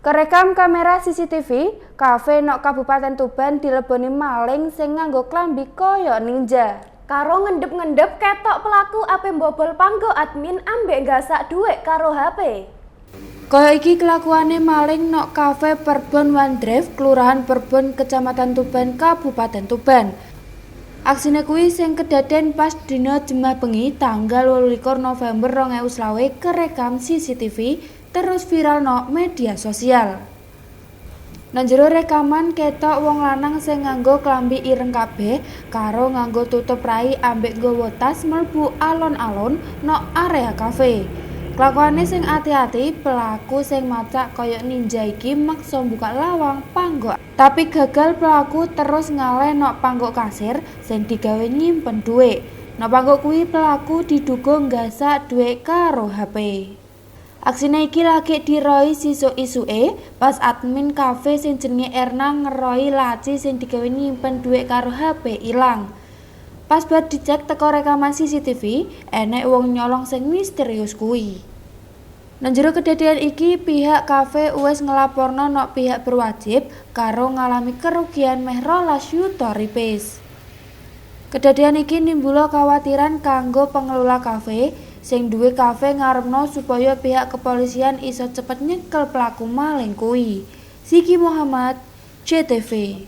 Kerekam kamera CCTV, kafe nok Kabupaten Tuban dileboni maling sing nganggo klambi kaya ninja. Karo ngendep-ngendep ketok pelaku ape mbobol panggo admin ambek gasak dhuwit karo HP. Kaya iki kelakuane maling nok kafe Perbon One Drive, Kelurahan Perbon, Kecamatan Tuban, Kabupaten Tuban. Aksine kuwi sing kedaden pas dina Jemuah bengi tanggal 28 November 2020 kerekam CCTV terus viral nok media sosial. Nang jero rekaman ketok wong lanang sing nganggo klambi ireng kabeh karo nganggo tutup rai ambek nggawa tas mlebu alon-alon nok area kafe. Kelakuane sing ati-ati, pelaku sing macak kaya ninja iki maksa buka lawang panggok. Tapi gagal, pelaku terus ngaleh nok panggok kasir sing digawe nyimpen dhuwit. Nok panggok kuwi pelaku diduga nggasak dhuwit karo HP. Aksine iki lagi diroi sisuk isuke pas admin kafe sing jenenge Erna ngeroi laci sing digawe nyimpen dhuwit karo HP ilang. Pas bar dicek teko rekaman CCTV, enek wong nyolong sing misterius kuwi. Nang jero kedadian iki pihak kafe wis ngelaporno nok pihak berwajib karo ngalami kerugian meh 12 yuta ripis. Kedadian iki nimbula kekhawatiran kanggo pengelola kafe. Sing duwe kafe ngarepno supaya pihak kepolisian iso cepet nyekel pelaku maling kuwi. Ziki Muhammad, JTV.